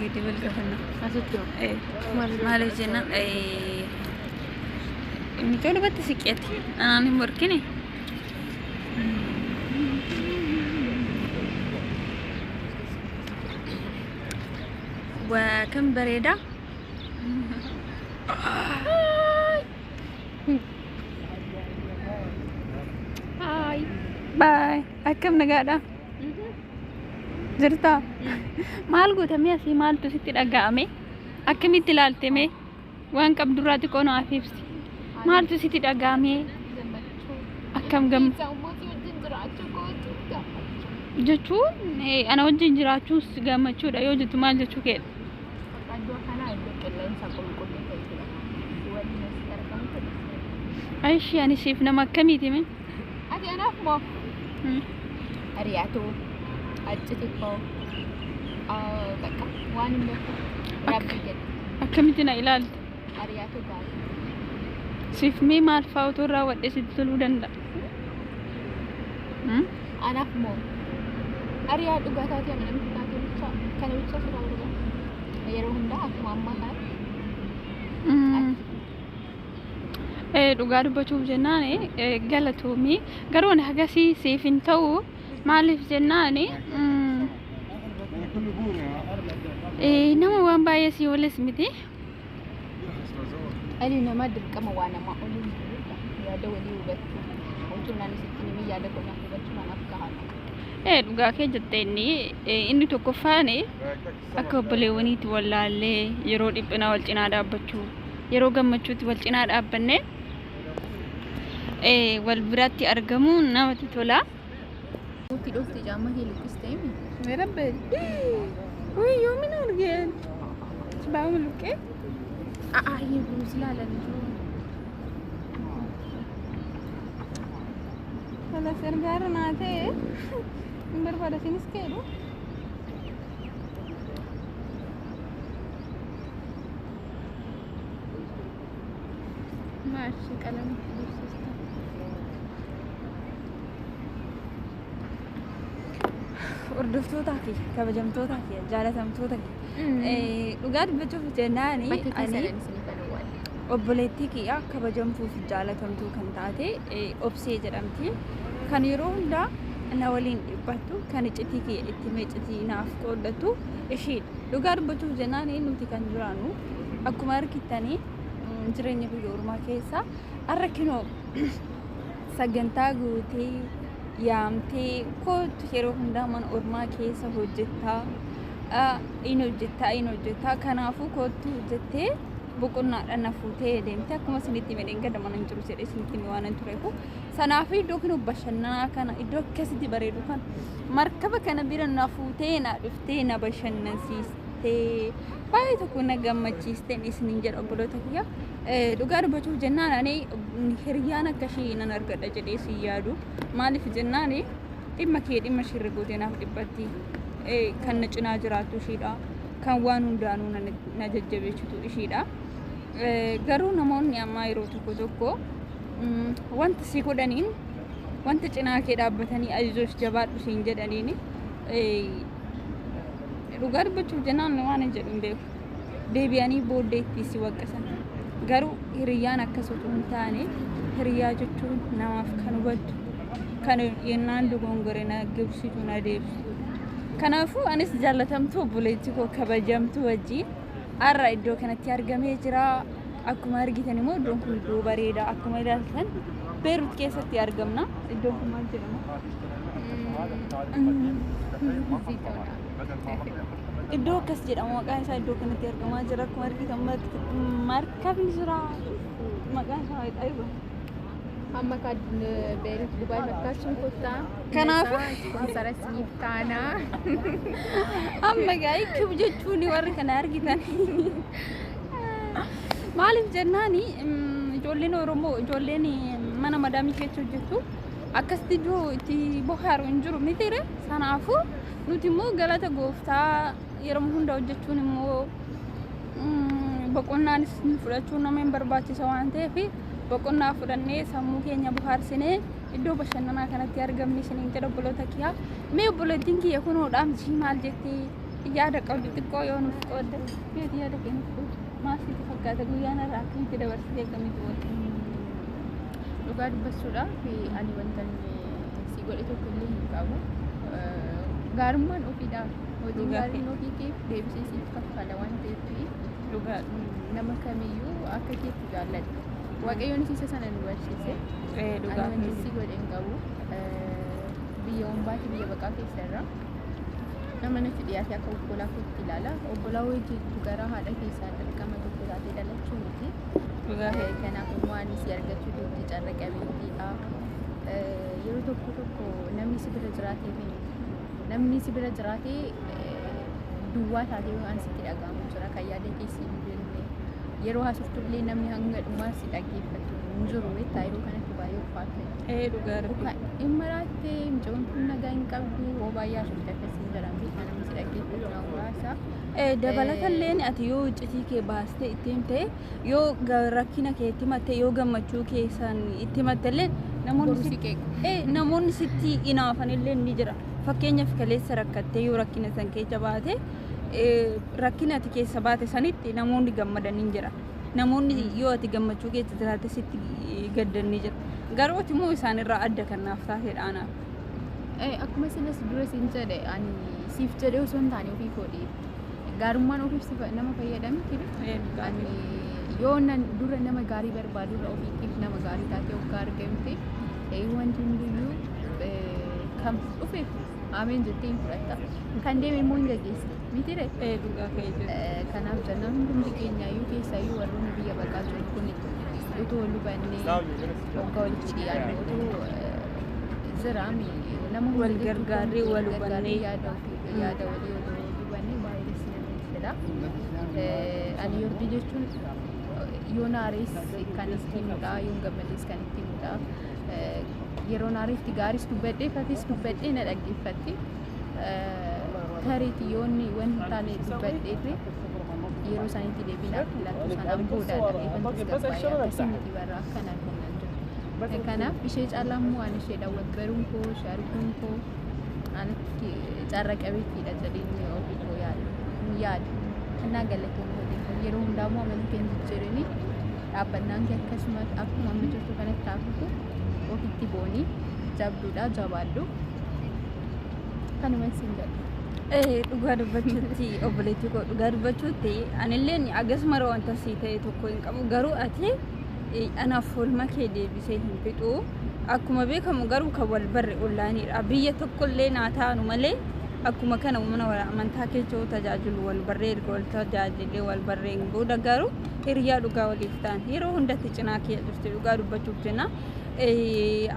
Gadi wal gafanna. Asitti Eh, maal Maaliif jennaan mucoo dubbatti siqeeti. Anaan hin morkine. Waa kan bareedaa. Haay. Baay. Akkam nagaadha? Jirtaa? Maal gootamee asii maaltu sitti dhaga'ame? Akkamitti ilaalteme? Waan qabdurraa xiqqoo naaf ibsi. Maaltu sitti dhaga'ame? Gammachuu. Akkam gam Sammuutii wajjin jiraachuu kootu gammachuu. jechuun ana wajjin jiraachuun si gammachuudha yoo jettu maal jechuu keedha? Bakka iddoo kanaa iddoo qilleensa qulqulluu ta'edha. Wanni asitti argamtu. Aishii ani siif nama akkamiiti mee? Ati anaaf moo? Hiriyaatu achi xiqqoo bakka waan hin beeku rabbi jedhe Akkamitti na ilaalta? hiriyaatu gaarii. Siif mee maal fa'aa otoo raawwadhee sitti toluu danda'a? Hmm? Anaaf moo hiriyaa dhugaa taatee amanamtuu taatee bichaa kana bichaa sirraa barbaada. Yeroo hundaa akkuma ammaa kana Dhugaa dubbachuuf jennaan galatoomii garuu ani hagasii siif hin ta'u maaliif jennaan nama waan baay'ee si oles miti. Dhalli namaa dirqama waa namaa olii hin jirudha. Yaada walii hubachuu. Wanti naan isitti nimi yaada koo naaf hubachuu anaaf gahaadha. Dhugaa kee jette inni tokkoffaan akka obboleewwaniitti wallaallee yeroo dhiphinaa wal cinaa dhaabbachuu yeroo gammachuutti wal cinaa dhaabbanne wal biratti argamuun namatti tola. Nuti dhufti jaama kee luqqistee mi? Rabbi. Wuy yoomin argeen? Baama luqqee? A'aa hiikuu si ilaalan jiru. Kalas ergaarra naa ta'e hin barbaada isinis keedhu. Maashi qalama dibsiista. Hordoftootaa fi kabajamtootaa fi jaalatamtoota dhugaa dubbachuuf jennaan Bakka ani keessan isiniif awwaal. Obboleettii kiyya kabajamtuu fi jaalatamtuu kan taate Obsee jedhamti. Kan yeroo hundaa na waliin dhiphattu, kan iccitii kiyya itti himee iccitii naaf qooddattu ishiidha. Dhugaa dubbachuuf jennaan nuti kan jiraannu akkuma argitanii jireenya biyya ormaa keessa har'a kinoo sagantaa guutee yaamtee kootu yeroo hundaa mana ormaa keessa hojjettaa in hojjettaa in hojjettaa kanaafuu kootu jettee boqonnaadhaan na fuutee deemte. Akkuma isinitti hime dheengadda mana hin jiru jedhee isinitti hime waan hin tureefu sanaaf iddoo kun bashannanaa kana iddoo akkasitti bareedu kana markaba kana bira na fuutee na dhuftee na bashannansiistee baay'ee tokko na gammachiistee isiniin jedha obboloota kiyya. Dhugaa dubbachuuf jennaan ani hiriyyaan akka ishii nan argadha jedhee si yaadu maaliif jennaan dhimma kee dhimma ishii gootee naaf dhiphatti kan na cinaa jiraattu ishiidha kan waan hundaanuu na jajjabeessitu ishiidha. Garuu namoonni ammaa yeroo tokko tokko wanta si godhaniin wanta cinaa kee dhaabbatanii ajizoos jabaadhu siin jedhaniin dhugaa dubbachuuf jennaan waan hin jedhu hin beeku. Deebi'anii booddee itti si waqqasan. Garuu hiriyyaan akkas utuu hin taane hiriyyaa jechuun namaaf kan hubattu kan yennaan dogongore na gibsitu na deebistudha. Kanaafuu anis jaallatamtuu obboleettii koo kabajamtuu wajjin har'a iddoo kanatti argamee jira. Akkuma argitan immoo iddoon kun iddoo bareedaa akkuma ilaaltan Beerut keessatti argamna. Iddoon kun maal jedhama? Iddoo akkas jedhama maqaan isaa iddoo kanatti argamaa jira. Akkuma argitan markabni jira. Maqaan isaa maalidha? Amma kan Beerut Dubaay fakkaachuun kottaa. Kanaafuu- Sponsora isiniif taanaa. Amma gaa kib jechuun warri kana argitan. Maaliif jennaani ijoolleen Oromoo ijoolleen mana madaamii keessa hojjettu akkasitti iddoo itti bohaaru hin jiru mitiire. Sanaafuu nuti immoo galata gooftaa yeroo hunda hojjechuun immoo boqonnaanis fudhachuun nama hin barbaachisa waan ta'eef boqonnaa fudhannee sammuu keenya bohaarsinee iddoo bashannanaa kanatti argamne isiniin jedha obboloota kiyyaa. Mee obboleettiin kiyya kunoo dhaamsi maal jettee Yaada qabdu xiqqoo yoo nuuf qoodde, meeti yaada kee nuuf qoodde. Maal sitti fakkaata guyyaan har'aa akkamitti dabarsitee akkamitti oolte? Dhugaa dubbachuudhaaf ani wanta si godhe tokko illee hin qabu. Gaarummaan ofiidha. Hojiin Dhugaa gaariin ofii keef deebisee siif kaffala waan ta'eef Dhugaa. nama kamiyyuu akka keetti jaalladhu. Waaqayyoon isa sana nu barsiise. Ee Ani dhugaa. wanti si godhe hin qabu. Biyya hombaati biyya baqaa keessa irra. Nama natti dhiyaate akka obbolaa kootti ilaala. Obbolaa hojjetu garaa haadha keessaa dirqama tokko taatee dhalachuu miti. Dhugaa. Kanaaf immoo ani si argachuu kootti carra qabeettiidha. Yeroo tokko tokko namni si bira jiraatee fi namni si bira jiraatee duwwaa taatee waan sitti dhaga'amu jira kan yaada keessi hin beekne. Yeroo haasoftu illee namni hanga dhumaa si dhaggeeffatu hin jiru beektaa yeroo kanatti baay'ee ulfaata. Ee dhugaa rabbi. Hin maraattee mucaan kun nagaa hin qabdu hoo baay'ee haasofte akkasiin jedhan beektaa namni si dhaggeeffatu nama muraasa. Dabalatalleen ati yoo iccitii kee baastee itti himte yoo rakkina kee itti himatte yoo gammachuu keessan itti himatte illee namoonni Boru si qeequ. Namoonni sitti inaafan illee ni jira. Fakkeenyaaf kaleessa rakkattee yoo rakkina san keessa baate rakkina ati keessa baate sanitti namoonni gammadan ni jira. Namoonni yoo ati gammachuu keessa jiraatte sitti gaddan ni jira. Garuu ati immoo isaanirraa adda kan naaf taateedha anaaf. Akkuma silas dura siin jedhe ani siif jedhee osoo hin taane ofii koodhi. Gaarummaan ofiif si nama fayyadamti. Ani yoo nan dura nama gaarii barbaadu irra ofiitiif nama gaarii taatee hoggaa argamte wanti hundiyyuu kan dhufeef ameen jettee hin fudhatta. Kan deeme immoo hin gaggeessa. Miti ree? Ee dhugaa kee jedhu. Kanaaf jennaan hundumti keenyaayyuu keessaayyuu warroonni biyya baqaa jiru kun utoo wal hubannee hoggaa walitti dhiyaannu utoo jiraami nama hunda Wal jechuun gargaarree, wal gargaarree hubannee. Yaada ofii yaada walii otoo wal hubannee baay'ee namatti tola. Ani Yordii jechuun yoo naarees kan itti himudha, yoo gammades kan itti himudha. Yeroo naareetti gaaris dubbadhee fatis dubbadhee na dhaggeeffatti. Tareeti yoo inni wanta hin taane dubbadheefi yeroo isaanitti deebiin laattu sanaan boodaadha. Eegantis gabbaa'ee akkasii miti barra akkanaan humnaan jiru. Kanaaf ishee caalaa immoo ani isheedhaan wal baruun koo ishee arguun koo anatti carra qabeettiidha jedheen ofii koo yaadu. Yaadu. Kennaa galatoon kootii yeroo hundaa immoo amalli kee hin jijjiirini dhaabbannaan kee akkasuma akkuma amma jirtu kanatti haafutu ofitti boonii jabduudha jabaadhu. Kanuma siin jedha. Dhugaa dubbachuutti obboleettii koo dhugaa dubbachuutti anilleen akkasuma wanta sii ta'e tokko hin qabu garuu ati anaaf oolma kee deebisee hin fixu. Akkuma beekamu garuu kan wal barre ollaanidha. Biyya tokkollee naa taanu malee akkuma kana mana amantaa keessa tajaajilu wal barree erga wal tajaajilee wal barreen booda garuu hiriyaa dhugaa waliif ta'an yeroo hundatti cinaa kee jirti dhugaa dubbachuuf jenna.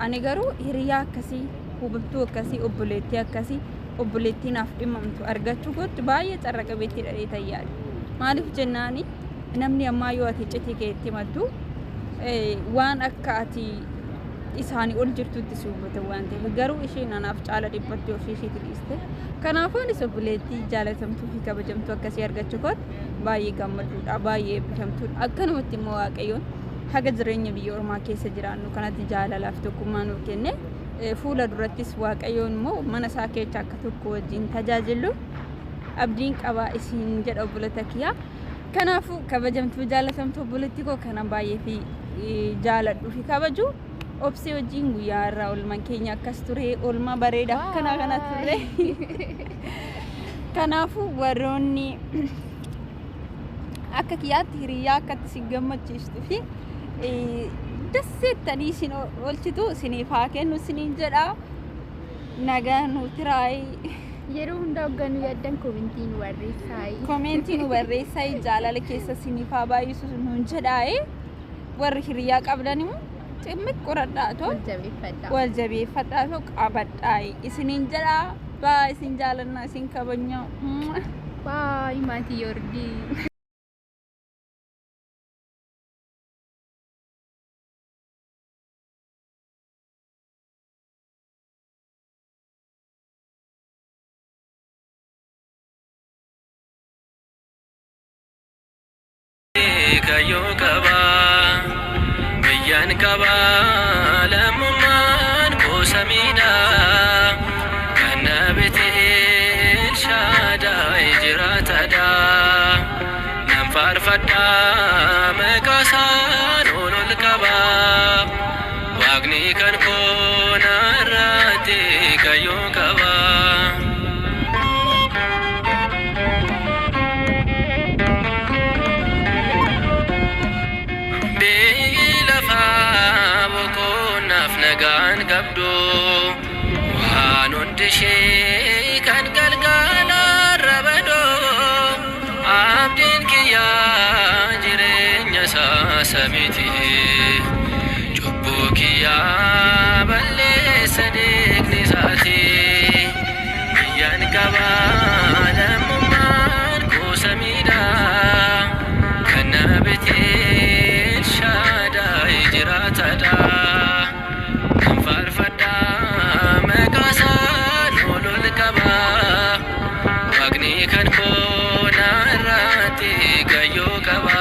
Ani garuu hiriyaa akkasii hubattuu akkasii obboleettii akkasii obboleettii naaf dhimmamtu argachuu kootti baay'ee carra qabeettii dhadhee tayyaadha. Maaliif jennaani namni ammaa yoo ati iccitii kee itti himattu waan akka ati isaanii ol jirtutti si hubatan waan ta'eef garuu isheen anaaf caala dhiphatti ofii isheetti dhiiste. Kanaafuu anis obboleettii jaalatamtuu fi kabajamtuu akkasii argachuu kootti baay'ee gammaduudha baay'ee eebbifamtuudha. Akkanumatti immoo Waaqayyoon haga jireenya biyya ormaa keessa jiraannu kanatti jaalalaaf tokkummaa nuuf kenne fuula durattis Waaqayyoon immoo mana isaa keessa akka tokko wajjin tajaajillu abdiin qabaa isin jedha obbolota kiyyaa. Kanaafuu kabajamtuu jaalatamtuu obboleettii koo kana baay'ee fi jaaladhuu fi kabaju obsee wajjin guyyaa irraa oolmaan keenya akkas ture oolmaa bareeda akkanaa kana ture. Kanaafuu warroonni akka kiyyaatti hiriyaa akkatti isin gammachiistuu fi dasseettanii isin oolchitu isiniif haa kennu isiniin jedha. Nagaa nu tiraayii. Yeroo hundaa hoggaa nu yaaddan koomentii nu barreessaa. Koomentii nu barreessaa jaalala keessa isiniif haa baay'isu nuun jedhaaye warri hiriyaa qabdan immoo cimmi qoradhaa too Wal jabeeffadhaa. Wal jabeeffadhaa too qabadhaa isiniin jedhaa baa isin jaalannaa isin kabajnaa. Baay maatii Yordii. Kayyoo qabaa biyyaan qabaa lammummaan kuusamiidha kan na bitee shaadhaa. qabdu waan hundi ishee kan galgala rabadoo abdiin kiyyaa jireenya isaa samiiti cubbuu kiyyaa balleessa dhiigni isaati biyyaan qabaa lammummaan koo samiidha kan na bitee shaadaay jiraatadha kan faarfadhaa maqaa isaan olol qaba waaqni kan koo narratti gayyoo qaba.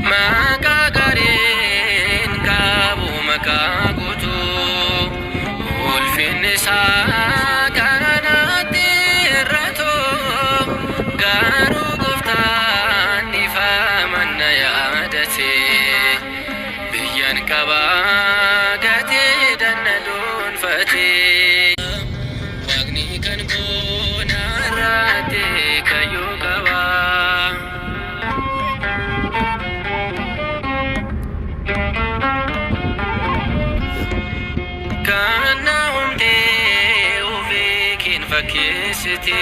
Maqaa gaariin qabu maqaa guutuu ulfinni isaa kanatti irratu garuu gooftaan ifa na yaadate biyyan qabaa gatee danna dhuunfate. Waaqni kan koo narratti kayyoo qabaa. Kan na humtee ofiikiin fakkeessite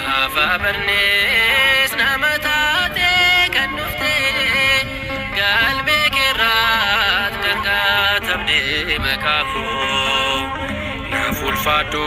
gaafa barnees nama taate kan dhufte galmee keerraat kan katabde maqaa koo naaf ulfaadhu.